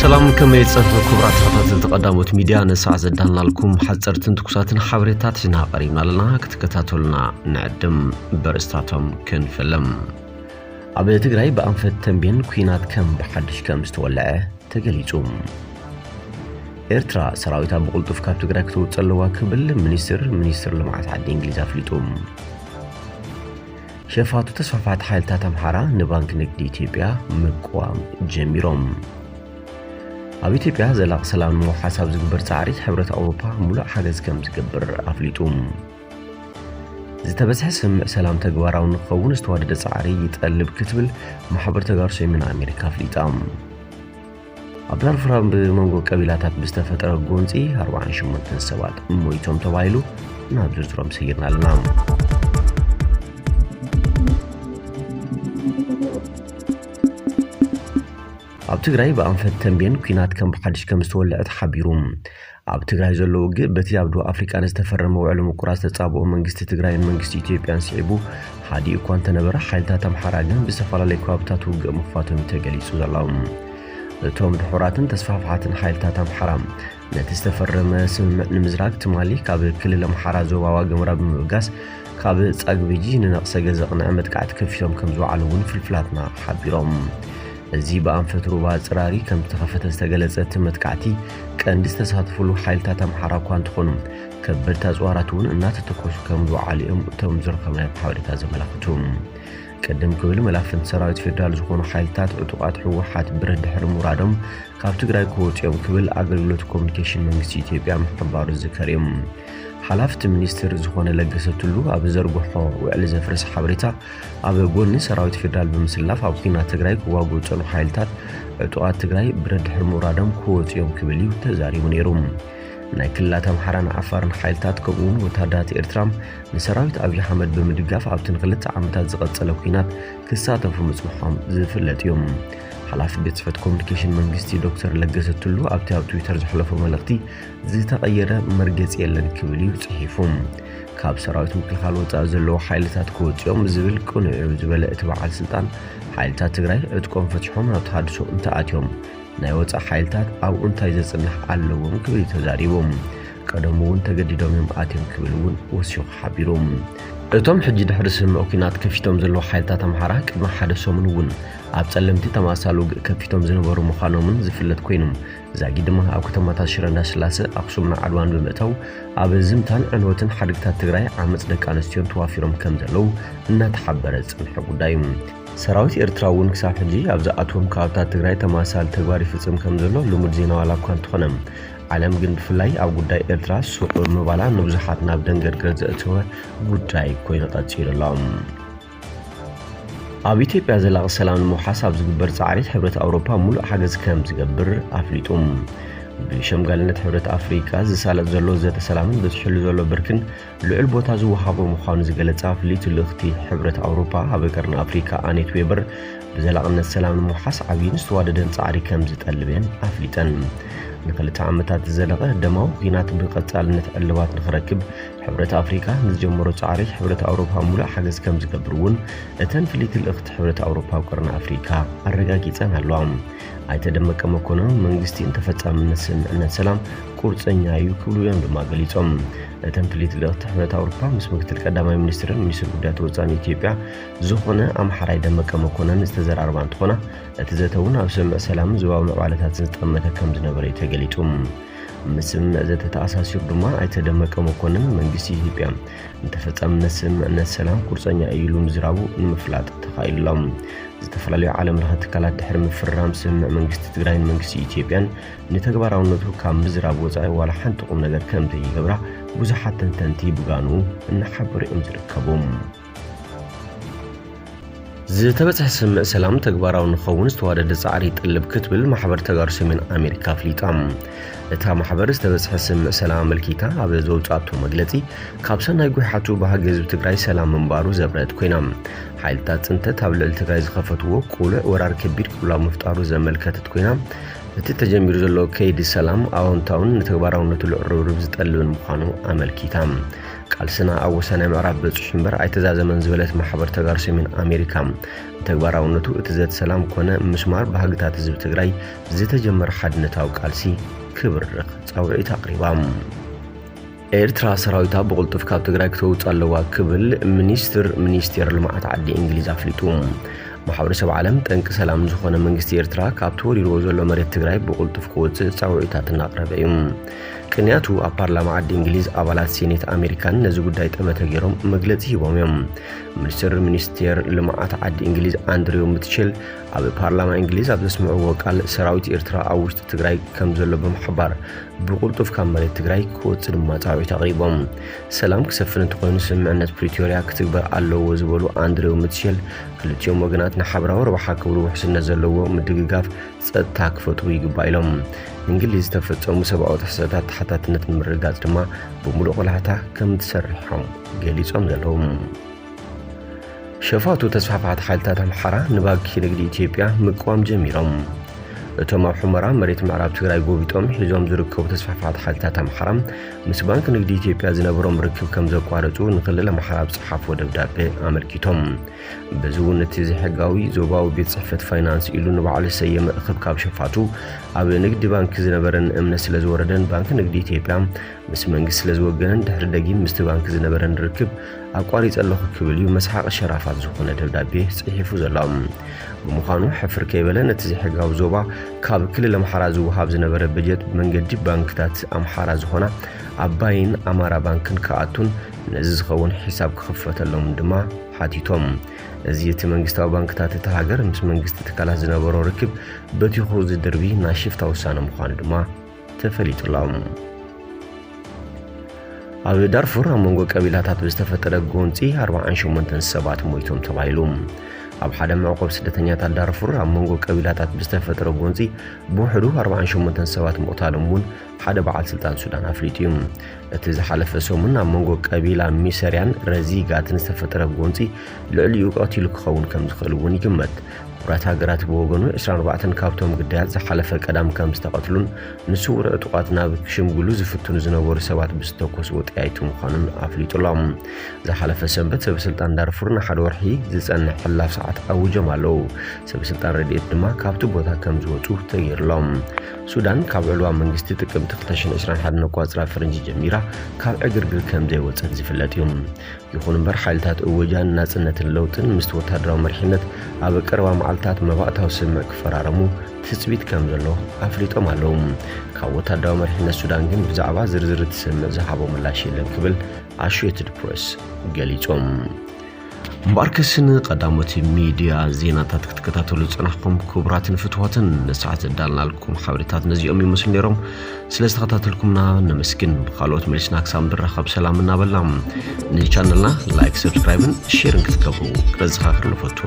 ሰላም፣ ከመይ ጸንሑ ክቡራት ተኸታተልቲ ቀዳሞት ሚድያ? ነሳዕ ዘዳልናልኩም ሓጸርትን ትኩሳትን ሓበሬታት ሒዝና ቀሪብና ኣለና። ክትከታተሉና ንዕድም። በርእስታቶም ክንፈልም። ኣብ ትግራይ ብኣንፈት ተንቤን ኲናት ከም ብሓድሽ ከም ዝተወልዐ ተገሊጹ። ኤርትራ ሰራዊታ ብቕልጡፍ ካብ ትግራይ ክትውጽእ ኣለዋ ክብል ሚኒስትር፣ ሚኒስትር ልምዓት ዓዲ እንግሊዝ ኣፍሊጡ። ሸፋቱ ተስፋሕፋሕቲ ሓይልታት ኣምሓራ ንባንክ ንግዲ ኢትዮጵያ ምቅዋም ጀሚሮም። ኣብ ኢትዮጵያ ዘላቂ ሰላም ንምውሓስ ኣብ ዝግበር ጻዕሪ ሕብረት ኣውሮፓ ሙሉእ ሓገዝ ከም ዝገብር ኣፍሊጡ። ዝተበዝሐ ስምምዕ ሰላም ተግባራዊ ንክኸውን ዝተዋደደ ጻዕሪ ይጠልብ ክትብል ማሕበር ተጋሩ ሰሜን ኣሜሪካ ኣፍሊጣ። ኣብ ዳርፉር ኣብ መንጎ ቀቢላታት ብዝተፈጠረ ጎንጺ ኣርባዓን ሸሞንተን ሰባት ሞይቶም ተባሂሉ። ናብ ዝርዝሮም ሰጊርና ኣለና። ኣብ ትግራይ ብኣንፈት ተንቤን ኲናት ከም ብሓድሽ ከም ዝተወልዐ ተሓቢሩ። ኣብ ትግራይ ዘሎ ውግእ በቲ ኣብ ደቡብ ኣፍሪቃ ንዝተፈረመ ውዕሊ ምቁራጽ ተጻብኦ መንግስቲ ትግራይን መንግስቲ ኢትዮጵያን ስዒቡ ሃዲኡ እኳ እንተነበረ፣ ሓይልታት ኣምሓራ ግን ብዝተፈላለዩ ከባብታት ውግእ ምኽፋቶም እዩ ተገሊጹ ዘሎ። እቶም ድሑራትን ተስፋሕፋሕትን ሓይልታት ኣምሓራ ነቲ ዝተፈረመ ስምምዕ ንምዝራግ ትማሊ ካብ ክልል ኣምሓራ ዞባ ዋግምራ ብምብጋስ ካብ ጻግብጂ ንነቕሰ ገዘቕንዐ መጥቃዕቲ ከፊቶም ከም ዝወዓሉ እውን ፍልፍላትና ሓቢሮም። እዚ ብኣንፈት ሩባ ጽራሪ ከም ዝተኸፈተ ዝተገለጸ እቲ መጥቃዕቲ ቀንዲ ዝተሳተፉሉ ሓይልታት ኣምሓራ እኳ እንተኾኑ፣ ከበድቲ ኣጽዋራት እውን እናተተኮሱ ከም ዝወዓሉ እዮም እቶም ዝረኸብናዮም ሓበሬታ ዘመላኽቱ። ቅድም ክብል መላፍንቲ ሰራዊት ፌዴራል ዝኾኑ ሓይልታት ዕጡቓት ህወሓት ብረት ድሕሪ ምውራዶም ካብ ትግራይ ክወፁ እዮም ክብል ኣገልግሎት ኮሙኒኬሽን መንግስቲ ኢትዮጵያ ምሕባሩ ዝዝከር እዩ። ሓላፍቲ ሚኒስትር ዝኾነ ለገሰ ቱሉ ኣብ ዘርግሖ ውዕሊ ዘፍርስ ሓበሬታ፣ ኣብ ጎኒ ሰራዊት ፌዴራል ብምስላፍ ኣብ ኲናት ትግራይ ክዋግኡ ዝፀንሑ ሓይልታት ዕጡቓት ትግራይ ብረት ድሕሪ ምውራዶም ክወፁ እዮም ክብል እዩ ተዛሪቡ ነይሩ። ናይ ክልላት ኣምሓራን ዓፋርን ሓይልታት ከምኡ እውን ወታደራት ኤርትራ ንሰራዊት ኣብይ ኣሕመድ ብምድጋፍ ኣብቲ ንክልተ ዓመታት ዝቐጸለ ኲናት ክሳተፉ ምጽንሖም ዝፍለጥ እዩ። ሓላፊ ቤት ጽሕፈት ኮሙኒኬሽን መንግስቲ ዶክተር ለገሰ ቱሉ ኣብቲ ኣብ ትዊተር ዘሕለፎ መልእኽቲ፣ ዝተቐየረ መርገጺ የለን ክብል እዩ ጽሒፉ። ካብ ሰራዊት ምክልኻል ወጻኢ ዘለዉ ሓይልታት ክወጽኦም ዝብል ቅኑዕ እዩ ዝበለ እቲ በዓል ስልጣን፣ ሓይልታት ትግራይ ዕጥቆም ፈትሖም ናብ ተሃድሶ እንተኣትዮም ናይ ወጻኢ ሓይልታት ኣብኡ እንታይ ዘጽንሕ ኣለዎም ክብል እዩ ተዛሪቡ። ቀደሙ እውን ተገዲዶም እዮም ኣትዮም ክብል እውን ወሲኹ ሓቢሩ። እቶም ሕጂ ድሕሪ ስምምዕ ኲናት ከፊቶም ዘለዉ ሓይልታት ኣምሓራ ቅድሚ ሓደ ሰሙን እውን ኣብ ጸለምቲ ተመሳሳሊ ውግእ ከፊቶም ዝነበሩ ምዃኖምን ዝፍለጥ ኮይኑ፣ ዛጊድ ድማ ኣብ ከተማታት ሽረ እንዳስላሰ፣ ኣኽሱምን ዓድዋን ብምእታው ኣብ ዝምታን ዕንወትን ሓድግታት ትግራይ ዓመጽ ደቂ ኣንስትዮን ተዋፊሮም ከም ዘለዉ እናተሓበረ ዝጸንሐ ጉዳይ እዩ። ሰራዊት ኤርትራ እውን ክሳብ ሕጂ ኣብ ዝኣትዎም ከባብታት ትግራይ ተመሳሳሊ ተግባር ይፍጽም ከም ዘሎ ልሙድ ዜና ዋላ እኳ እንተኾነ፣ ዓለም ግን ብፍላይ ኣብ ጉዳይ ኤርትራ ስቕ ምባላ ንብዙሓት ናብ ደንገርገር ዘእተወ ጉዳይ ኮይኑ ቀጺሉ ኣሎ። ኣብ ኢትዮጵያ ዘላቒ ሰላም ንምውሓስ ኣብ ዝግበር ጻዕሪ ሕብረት ኣውሮፓ ሙሉእ ሓገዝ ከም ዝገብር ኣፍሊጡ። ብሸምጋልነት ሕብረት ኣፍሪቃ ዝሳለጥ ዘሎ ዘተ ሰላምን በዝሕሉ ዘሎ ብርክን ልዑል ቦታ ዝወሃቦ ምዃኑ ዝገለጻ ፍልይቲ ልእኽቲ ሕብረት ኣውሮፓ ኣብ ቀርኒ ኣፍሪካ ኣኔት ዌበር፣ ብዘላቕነት ሰላም ንምውሓስ ዓብይን ዝተዋደደን ጻዕሪ ከም ዝጠልብ እየን ኣፍሊጠን። ንክልተ ዓመታት ዝዘለቐ ደማዊ ኲናት ብቐጻልነት ዕልባት ንኽረክብ ሕብረት ኣፍሪካ ንዝጀመሮ ጻዕሪ ሕብረት ኣውሮፓ ሙሉእ ሓገዝ ከም ዝገብር እውን እተን ፍልይቲ ልእኽቲ ሕብረት ኣውሮፓ ኣብ ቀርኒ ኣፍሪካ ኣረጋጊጸን ኣለዋ። ኣይተ ደመቀ መኮንን መንግስቲ ንተፈጻምነት ስምምዕነት ሰላም ቁርፀኛ እዩ ክብሉ እዮም ድማ ገሊጾም። እተን ፍልይቲ ልእኽቲ ሕብረት ኣውሮፓ ምስ ምክትል ቀዳማይ ሚኒስትርን ሚኒስትር ጉዳያት ወፃኢን ኢትዮጵያ ዝኾነ ኣምሓራይ ደመቀ መኮንን ዝተዘራረባ እንትኾና፣ እቲ ዘተ እውን ኣብ ስምምዕ ሰላምን ዞባዊ ምዕባለታትን ዝጠመተ ከም ዝነበረ እዩ ተገሊጹ። ምስ ስምምዕ ዘተ ተኣሳሲሩ ድማ ኣይተ ደመቀ መኮንን መንግስቲ ኢትዮጵያ ንተፈጻምነት ስምምዕነት ሰላም ቁርፀኛ እዩ ኢሉ ምዝራቡ ንምፍላጥ ተኻኢሉ ኣሎ። ዝተፈላለዩ ዓለም ለኸ ትካላት ድሕሪ ምፍርራም ስምምዕ መንግስቲ ትግራይን መንግስቲ ኢትዮጵያን ንተግባራውነቱ ካብ ምዝራብ ወፃኢ ዋላ ሓንቲ ቁም ነገር ከም ዘይገብራ ብዙሓት ተንተንቲ ብጋኑ እናሓበሩ እዮም ዝርከቡ። ዝተበፅሐ ስምምዕ ሰላም ተግባራዊ ንኸውን ዝተዋደደ ፃዕሪ ይጠልብ ክትብል ማሕበር ተጋሩ ሰሜን ኣሜሪካ ኣፍሊጣ። እታ ማሕበር ዝተበፅሐ ስምምዕ ሰላም ኣመልኪታ ኣብ ዘውፅኣቶ መግለፂ፣ ካብ ሰናይ ጉሕሓቱ ባህጊ ህዝቢ ትግራይ ሰላም ምንባሩ ዘብረአት ኮይና፣ ሓይልታት ፅንተት ኣብ ልዕሊ ትግራይ ዝኸፈትዎ ቅሉዕ ወራር ከቢድ ቅልውላው ምፍጣሩ ዘመልከተት ኮይና፣ እቲ ተጀሚሩ ዘሎ ከይዲ ሰላም ኣወንታውን ንተግባራውነቱ ልዑል ርብርብ ዝጠልብን ምዃኑ ኣመልኪታ። ቃልስና ኣብ ወሳናይ ምዕራብ በፂሑ እምበር ኣይተዛዘመን ዝበለት ማሕበር ተጋሩ ሰሜን ኣሜሪካ፣ ተግባራውነቱ እቲ ዘተ ሰላም ኮነ ምስማር ባህግታት ህዝቢ ትግራይ ዝተጀመረ ሓድነታዊ ቃልሲ ክብርኽ ፃውዒት ኣቕሪባ። ኤርትራ ሰራዊታ ብቕልጡፍ ካብ ትግራይ ክተውፅእ ኣለዋ ክብል ሚኒስትር ሚኒስቴር ልምዓት ዓዲ እንግሊዝ ኣፍሊጡ። ማሕበረሰብ ዓለም ጠንቂ ሰላም ዝኾነ መንግስቲ ኤርትራ ካብ ተወሪርዎ ዘሎ መሬት ትግራይ ብቕልጡፍ ክወፅእ ፃውዒታት እናቕረበ እዩ። ቅንያቱ ኣብ ፓርላማ ዓዲ እንግሊዝ ኣባላት ሴኔት ኣሜሪካን ነዚ ጉዳይ ጠመተ ገይሮም መግለፂ ሂቦም እዮም። ሚኒስትር ሚኒስቴር ልምዓት ዓዲ እንግሊዝ ኣንድሪው ምትቼል ኣብ ፓርላማ እንግሊዝ ኣብ ዘስምዕዎ ቃል ሰራዊት ኤርትራ ኣብ ውሽጢ ትግራይ ከም ዘሎ ብምሕባር ብቕልጡፍ ካብ መሬት ትግራይ ክወፅእ ድማ ፃውዒት ኣቕሪቦም። ሰላም ክሰፍን እንተኾይኑ ስምምዕነት ፕሪቶርያ ክትግበር ኣለዎ ዝበሉ ኣንድሪው ምትሼል ክልቲኦም ወገናት ንሓበራዊ ረብሓ ክብሉ ውሕስነት ዘለዎ ምድግጋፍ ጸጥታ ክፈጥሩ ይግባእ ኢሎም። እንግሊዝ ዝተፈጸሙ ሰብኣዊ ጥሕሰታት ተሓታትነት ንምርግጋጽ ድማ ብምሉእ ቆላሕታ ከም ትሰርሖም ገሊጾም ዘለዉ። ሸፋቱ ተስፋሕፋሕቲ ሓይልታት ኣምሓራ ንባንኪ ንግዲ ኢትዮጵያ ምቅዋም ጀሚሮም። እቶም ኣብ ሑመራ መሬት ምዕራብ ትግራይ ጎቢጦም ሒዞም ዝርከቡ ተስፋሕፋሕቲ ሓይልታት ኣምሓራ ምስ ባንኪ ንግዲ ኢትዮጵያ ዝነበሮም ርክብ ከም ዘቋረጹ ንክልል ኣምሓራ ኣብ ዝጸሓፍዎ ደብዳቤ ኣመልኪቶም። በዚ እውን እቲ ዘይሕጋዊ ዞባዊ ቤት ጽሕፈት ፋይናንስ ኢሉ ንባዕሉ ዝሰየመ እኽብካብ ሸፋቱ ኣብ ንግዲ ባንኪ ዝነበረን እምነት ስለ ዝወረደን ባንኪ ንግዲ ኢትዮጵያ ምስ መንግስቲ ስለ ዝወገነን ድሕሪ ደጊም ምስቲ ባንኪ ዝነበረን ርክብ ኣቋሪጸ ኣለኹ ክብል እዩ መስሓቂ ሸራፋት ዝኾነ ደብዳቤ ጽሒፉ ዘሎ። ብምዃኑ ሕፍር ከይበለ ነቲ ዘይሕጋዊ ዞባ ካብ ክልል ኣምሓራ ዝወሃብ ዝነበረ በጀት ብመንገዲ ባንክታት ኣምሓራ ዝኾና ኣባይን ኣማራ ባንክን ክኣቱን ነዚ ዝኸውን ሒሳብ ክኽፈተሎም ድማ ሓቲቶም። እዚ እቲ መንግስታዊ ባንክታት እታ ሃገር ምስ መንግስቲ ትካላት ዝነበሮ ርክብ በቲኹ ዝድርቢ ናይ ሽፍታ ውሳነ ምዃኑ ድማ ተፈሊጡ ኣሎ። ኣብ ዳርፉር ኣብ መንጎ ቀቢላታት ብዝተፈጠረ ጎንፂ ኣርባዓን ሸሞንተን ሰባት ሞይቶም ተባሂሉ። ኣብ ሓደ መዕቆብ ስደተኛታት ዳርፉር ኣብ መንጎ ቀቢላታት ብዝተፈጠረ ጎንፂ ብውሕዱ ኣርባዓን ሸሞንተን ሰባት ምቕታሎም እውን ሓደ በዓል ስልጣን ሱዳን ኣፍሊጡ እዩ። እቲ ዝሓለፈ ሰሙን ኣብ መንጎ ቀቢላ ሚሰርያን ረዚጋትን ዝተፈጠረ ጎንፂ ልዕሊኡ ቀቲሉ ክኸውን ከም ዝኽእል እውን ይግመት። ሕቡራት ሃገራት ብወገኑ ዕስራን ኣርባዕተን ካብቶም ግዳያት ዝሓለፈ ቀዳም ከም ዝተቐትሉን ንስውር ዕጡቓት ናብ ክሽምግሉ ዝፍትኑ ዝነበሩ ሰባት ብዝተኮስዎ ጠያይቲ ምዃኑን ኣፍሊጡ ኣሎ። ዝሓለፈ ሰንበት ሰበ ስልጣን ዳርፉር ንሓደ ወርሒ ዝጸንሕ ሕላፍ ሰዓት ኣውጆም ኣለዉ። ሰበ ስልጣን ረድኤት ድማ ካብቲ ቦታ ከም ዝወጹ ተገይሩሎም። ሱዳን ካብ ዕልዋ መንግስቲ ጥቅምቲ ክልተ ሽሕን ዕስራን ሓደን ኣቋጽራ ፈረንጂ ጀሚራ ካብ ዕግርግር ከም ዘይወጸት ዝፍለጥ እዩ። ይኹን እምበር ሓይልታት እወጃን ናጽነትን ለውጥን ምስቲ ወታደራዊ መሪሕነት ኣብ ቀረባ መዓልታት መባእታዊ ስምምዕ ክፈራረሙ ትጽቢት ከም ዘሎ ኣፍሊጦም ኣለዉ። ካብ ወታደራዊ መሪሕነት ሱዳን ግን ብዛዕባ ዝርዝር እቲ ስምምዕ ዝሃቦ ምላሽ የለን ክብል ኣሾየትድ ፕረስ ገሊጾም። እምበኣርከስ ንቐዳሞት ሚድያ ዜናታት ክትከታተሉ ዝጸናሕኩም ክቡራትን ፍትዋትን ንሰዓት ዘዳልናልኩም ሓበሬታት ነዚኦም ይመስሉ ነይሮም። ስለ ዝተኸታተልኩምና ነመስግን። ብኻልኦት መሊስና ክሳብ ንራኸብ ሰላም እናበልና ንቻነልና ላይክ፣ ሰብስክራይብን ሼርን ክትገብሩ ክነዘኻኽር ንፈቱ።